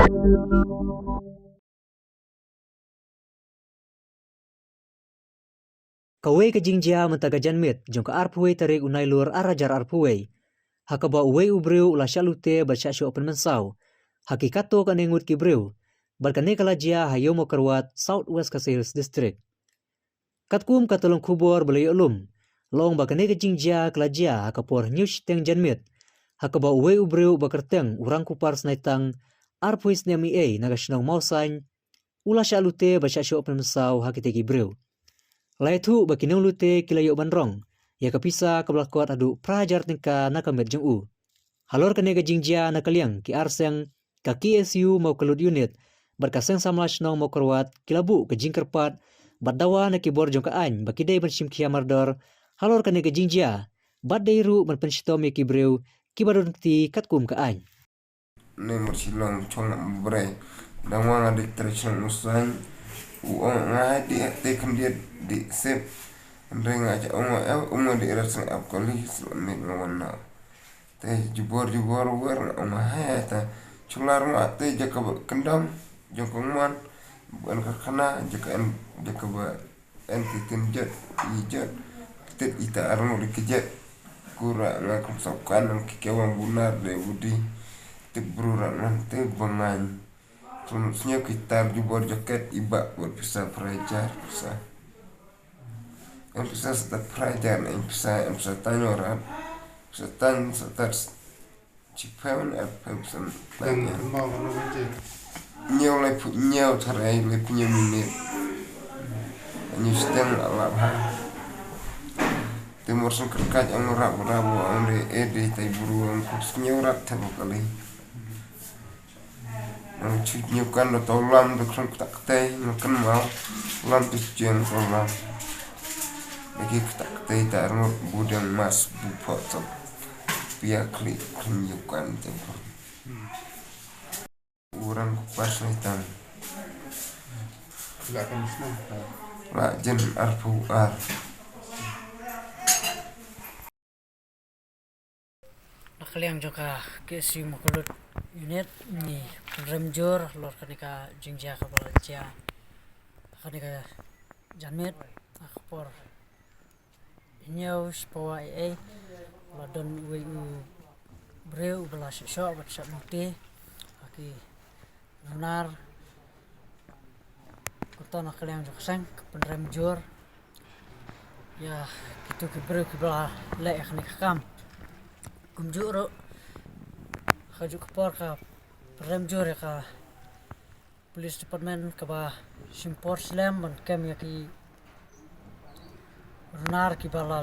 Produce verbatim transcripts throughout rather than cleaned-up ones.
Kawei ka jingjia mynta ka janmiet jong ka arphew wei tarik u Nailur ar hajar arphew wei, ha kaba uwei u briew u la shah lute bad shah shoh pynmynsaw ha ki katto katne ngut ki briew, bad kane ka la jia ha Ïew Mawkyrwat, South West Khasi Hills District. Katkum ka tyllong khubor ba la ïoh lum, la ong ba kane ka jingjia ka la jia ha ka por hynñiew shiteng janmiet, ha kaba uwei u briew uba kyrteng u Rangkupar Snaitang, arphew snem ei ei, na ka shnong Mawsaiñ, u la shah lute bad shah shoh pynmynsaw ha kitei ki briew. La ïathuh ba ki nonglute ki la ïoh ban rong ïa ka pisa kaba la kot haduh phra hajar tyngka na ka met jong u. Halor kane ka jingjia, na ka liang ki ar seng, ka K S U Mawkyrlut Unit bad ka seng samla shnong Mawkyrwat, ki la buh ka jingkyrpad bad dawa na ki bor jong ka aiñ ba ki dei ban shim khia mardor halor kane ka jingjia, bad dei ruh ban pynshitom ïa ki briew kiba don kti katkum ka aiñ. Ne mut shi long chong bre. Dang wa nga dik tre chong usang. U ong nga hai di te khyndiat di sep. Hynrei nga cha ong nga ep, ong nga di rat sang ap kali, selamat nga wan na. Te jubor jubor wer nga ong nga hai ta. Chular nga te jaka ba kyndam, jaka man, ban ka khana, jaka en, jaka ba en ti tin jet, i jet. Tet ita arno di kejet. Kura nga kum sop kan nang ki kewang bunar de budi. Te bru rak nang te bangan. Kum snyo ki tar jubor jaket iba buat pisa prajar pisa. En pisa sata prajar, en pisa, en pisa tanyo rat. Pisa tan, sata s-, chi phew, en phew pisa. Dan tanyo. Mau kan apa je? Nyo lai pu-, nyo tarai lai punya minit. Nyo seteng alap ha. Timur sengkerkat ang rap rap ang de ede tai buru ang kut nyo rat tabo kali. Nang chut nyu kan lo tau lam de khlem ktak ktei, nang kan mau lam de chen tau lam. Lagi ktak ktei ta rngot budeng mas bu phot tau. Pia klik khlem nyu kan te. Urang kupas ni tan. La kan sna. La jen arphew ar. Na ka liang jong ka K S U Mawkyrlut Unit ngi pynrem jur halor kane ka jingjia kaba la jia ha kane ka janmiet ha ka por hynñiew shiphew wei ei ei. La don uwei u briew uba la shah shoh bad shah lute ha ki runar. Kumta na ka liang jong ka seng ka pynrem jur ïa kito ki briew kiba la leh ïa kane ka kam. Kumjuh ruh ha kajuh ka por ka pynrem jur ïa ka Police Department kaba shim por slem ban kem ïa ki runar kiba la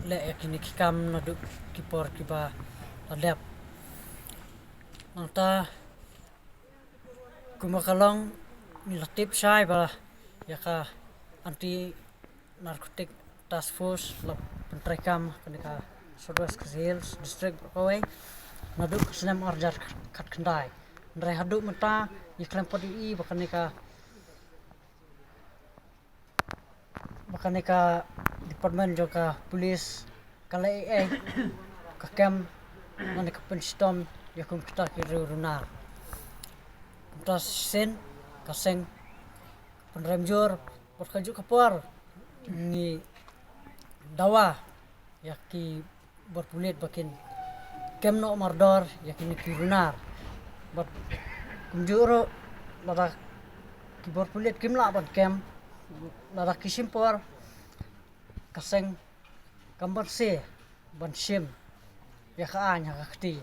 leh ïa kine ki kam naduh ki por kiba la dep. Nangta kumba ka long ngi la tip shai ba ïa ka Anti Narcotic Task Force la pyntreikam kane ka South West Khasi Hills District kawei naduh ka snem ar hajar khatkhyndai. Hynrei haduh mynta ngi khlem pat ïohi ba kane ka ba kane ka department jong ka police ka leh ei ei ka kem lane ka pynshitom ïa kum kita ki riew runar. Kumta shisien ka seng pynrem jur bad kajuh ka por ngi dawa ïa ki bor pulit ba kin kem noh mardor ïa kine ki runar. Bad kumjuh ruh lada ki bor pulit kim lah ban kem, lada ki shim por, ka seng kam banse ban shim ïa ka aiñ ha ka kti.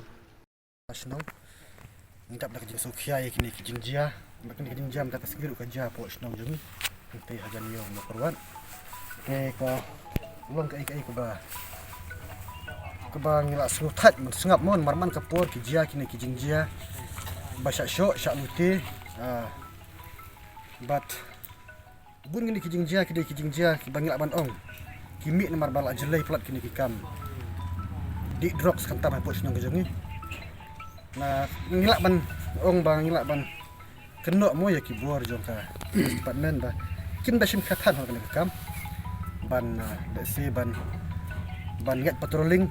Shnong. Ngi dap da ka jingsngewkhia ïa kine ki jingjia. Ba kine ki jingjia mynta ka sngi ruh ka jia hapoh shnong jong ngi. Hangtei hajan ïew Mawkyrwat. Te ka long kaei kaei kaba, kaba ngi la sngewthait, man sngap mo, namar man ka por ki jia kine ki jingjia ba shah shoh shah lute. Ah, bad bun kine ki jingjia ki dei ki jingjia kiba ngi lah ban ong ki mih namar ba la jlei palat kine ki kam dih drugs khamtam hapoh shnong ka jong ngi. Na ngi lah ban ong ba ngi lah ban kynnoh mo ïa ki bor jong ka department ba kin da shim khathan ha kane ka kam ban, ah, let's say ban, ban ngeit patrolling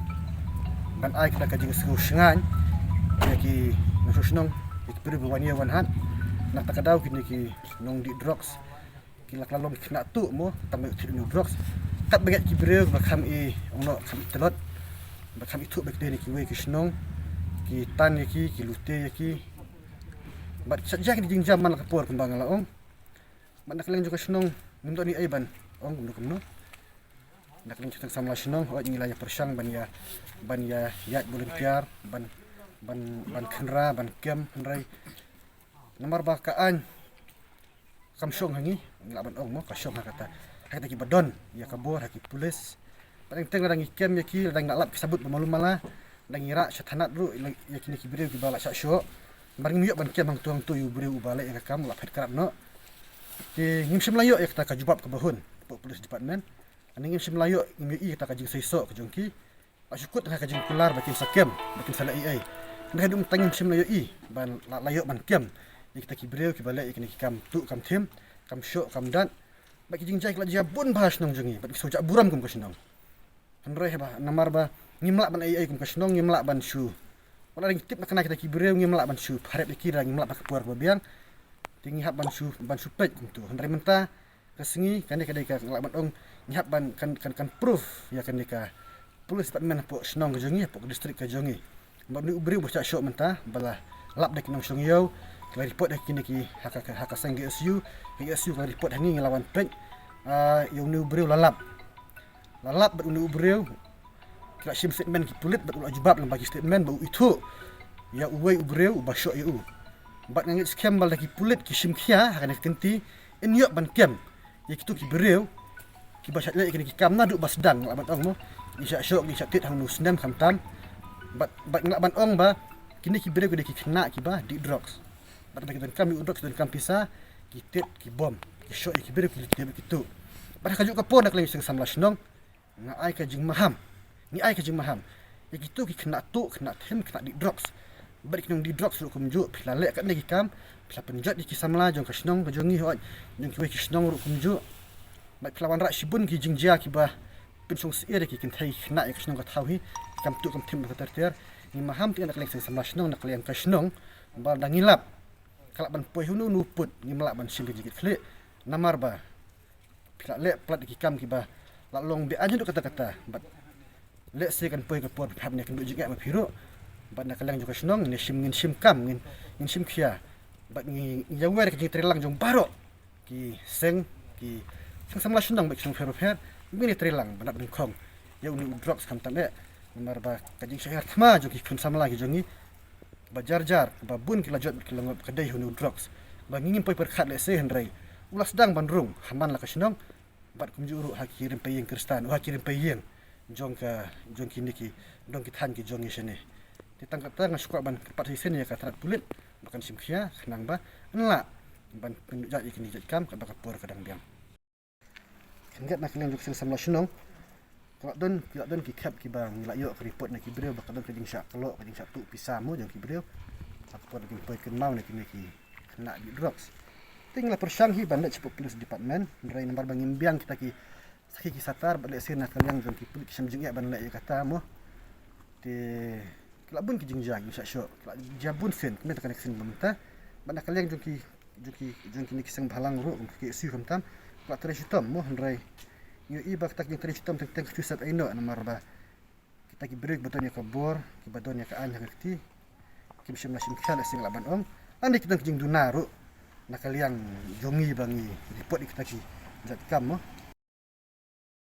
ban ai kita ka jingsngew shngaiñ ïa ki nongshong shnong Ki briew ba wan ïa wan hat. Na kata ka daw kine ki nongdih drugs ki la kylla long ki khynnah tuh mo, tang ba ïoh thied ïa u drugs. Katba ngi ïa ki briew ba kham i ong noh, kham i tlot, ba kham ithuh ba ki dei na kiwei ki shnong, ki tan ïa ki, ki lute ïa ki. Bad ki shah jia ki jingjia man la ka por kumba nga la ong. Bad na ka liang jong ka shnong ngim don ei ei ban ong kumno kumno. Na ka liang jong ka samla shnong, hooid ngi la ïa pyrshang ban ïa, ban ïa ïaid volunteer, ban, ban, ban khynra, ban kem, hynrei namar ba ka aiñ kam shong ha ngi, ngi lah ban ong mo, ka shong ha kata, ha kita kiba don ïa ka bor, ha ki pulit. Bad teng teng lada ngi kem ïa ki, lada ngi la lap ki sabut ba malu mala, lada ngi rah sha thana ruh ïa kine ki briew kiba la shah shoh. Namar ngim ïoh ban kem hangto hangto ïa u briew uba leh ïa ka kam, la phet krad noh. Te ngim shym la ïoh ïa kata ka jubab kaba hun hapoh police department. Ani ngim shym la ïoh, ngim ïohi ïa kata ka jingseisoh ka jong ki. La shu kut ha ka jingkular ba kim sa kem, ba kim sa leh ei ei. Hynrei haduh mynta ngim shym la ïohi ban, la, la ïoh ban kem ïa kita ki briew kiba leh ïa kine ki kam tuh kam thim, kam shoh kam dat. Bad ki jingjia ki la jia bun bha ha shnong jong ngi, bad ki shu jah burom kum ka shnong. Hynrei haba, namar ba ngim lah ban ei ei kum ka shnong, ngim lah ban shu, wat la dang tip na kane kita ki briew, ngim lah ban shu pharep ïa ki, ngim lah ban ka por ba biang. Te ngi hap ban shu, ban shu peit kumto. Hynrei mynta ka sngi, kane ka dei ka, nga lah ban ong, ngi hap ban kan, kan, kan proof ïa kane ka police department hapoh shnong ka jong ngi, hapoh ka district ka jong ngi. Bad une u briew ba shah shoh mynta, ba la lap da ki nongshong ïew, ki la report ha kine ki, ha ka, ha ka seng K S U, K S U ka la report ha ngi, ngi la wan peit. Ah, ïa une u briew la lap. La lap bad une u briew. Ki la shim statement ki pulit bad u la jubab lyngba ki statement ba u ithuh ïa uwei u briew uba shoh ïa u. Bad nga ngeit skhem ba lada ki pulit ki shim khia ha kane ka kynti, yn ïoh ban kem ïa kito ki briew kiba shah leh ïa kine ki kam naduh ba sdang, nga lah ban ong mo. Ngi shah shoh, ngi shah tied ha une u snem khamtam. Bad, bad nga lah ban ong ba kine ki briew ki dei ki khynnah kiba dih drugs. Bad ba ki donkam ïa u drugs, ki donkam pisa, ki tied, ki bom, ki shoh ïa ki briew, ki leh ïa kito. Bad ha kajuh ka por na ka liang jong ka seng samla shnong, nga ai ka jingmaham, ngi ai ka jingmaham ïa kito ki khynnah tuh, khynnah thim, khynnah dih drugs. Bad ki nongdih drugs ruh kumjuh, phi la leh katne ki kam, phi la pynjot ïa ki samla jong ka shnong ka jong ngi, hooid jong kiwei ki shnong ruh kumjuh. Bad phi la wanrah shibun ki jingjia kiba pynshong syier ïa ki kynthei khynnah ïa ka shnong ka thaw hi, kam tuh kam thim ka ter ter. Ngi maham te na ka liang seng samla shnong, na ka liang ka shnong, ba lada ngi lap, ka lah ban poi ha uno uno u pud, ngim lah ban shim ka jingkitkhlieh. Namar ba phi la leh palat ïa ki kam kiba la long be-aiñ haduh katta katta. Bad lehse kan poi ka por ba phi hap ban ïakynduh jingeh ma phi ruh. Bad na ka liang jong ka shnong, ngin shim, ngin shim kam, ngin, ngin shim khia. Bad ngi, ngi ïawer ka jingtreilang jong baroh ki seng, ki seng samla shnong bad ki seng pher pher, ngin ïatreilang ban ap nyngkong ïa une u drugs khamtam eh. Namar ba ka jingshah hiar thma jong ki khun samla ki jong ngi ba jar jar, ba bun ki la jot, ki la ngop, ka dei ha une u drugs. Ba ngi ngim poi pyrkhat lehse, hynrei u la sdang ban rung ha man la ka shnong. Bad kumjuh ruh ha ki rympei ïing Khristan, ha ki rympei ïing jong ka, jong kine ki, jong ki thaiñ ki jong ngi shane. Te tang katta nga shu kwah ban kyrpad shisien ïa ka tnat pulit ba kan shim khia, khnang ba yn lah ban pynduh jait ïa kine ki jait kam katba ka por ka dang biang. Khyndiat, na ka liang jong ka seng samla shnong, ka la don, ki la don ki khep kiba ngi la ïoh ka report na ki briew ba ka don ka jingshah kloi, ka jingshah tuh pisa mo jong ki briew ha ka por ba kim poi kynmaw na kine ki khynnah dih drugs. Te ngi la pyrshang hi ban leit shapoh police department, hynrei namar ba ngim biang kita ki sakhi ki satar, bad lehse na ka liang jong ki pulit ki shem jingeh ban leh ïa kata mo. Te ki la bun ki jingjia, ki shah shoh, ki la jia bun sien, kane te kane ka sien ba mynta. Bad na ka liang jong ki, jong ki, jong kine ki seng bhalang ruh, ki K S U khamtam, ki la trei shitom mo, hynrei ngi ïohi ba kita ki jingtrei shitom teng teng ka shu sep ei noh, namar ba kita ki briew kiba don ïa ka bor, kiba don ïa ka aiñ ha ka kti, kim shym la shim khia lehse, nga lah ban ong. Lane ki don ki jingduna ruh na ka liang jong ngi ba ngi report ïa kita ki jait kam mo.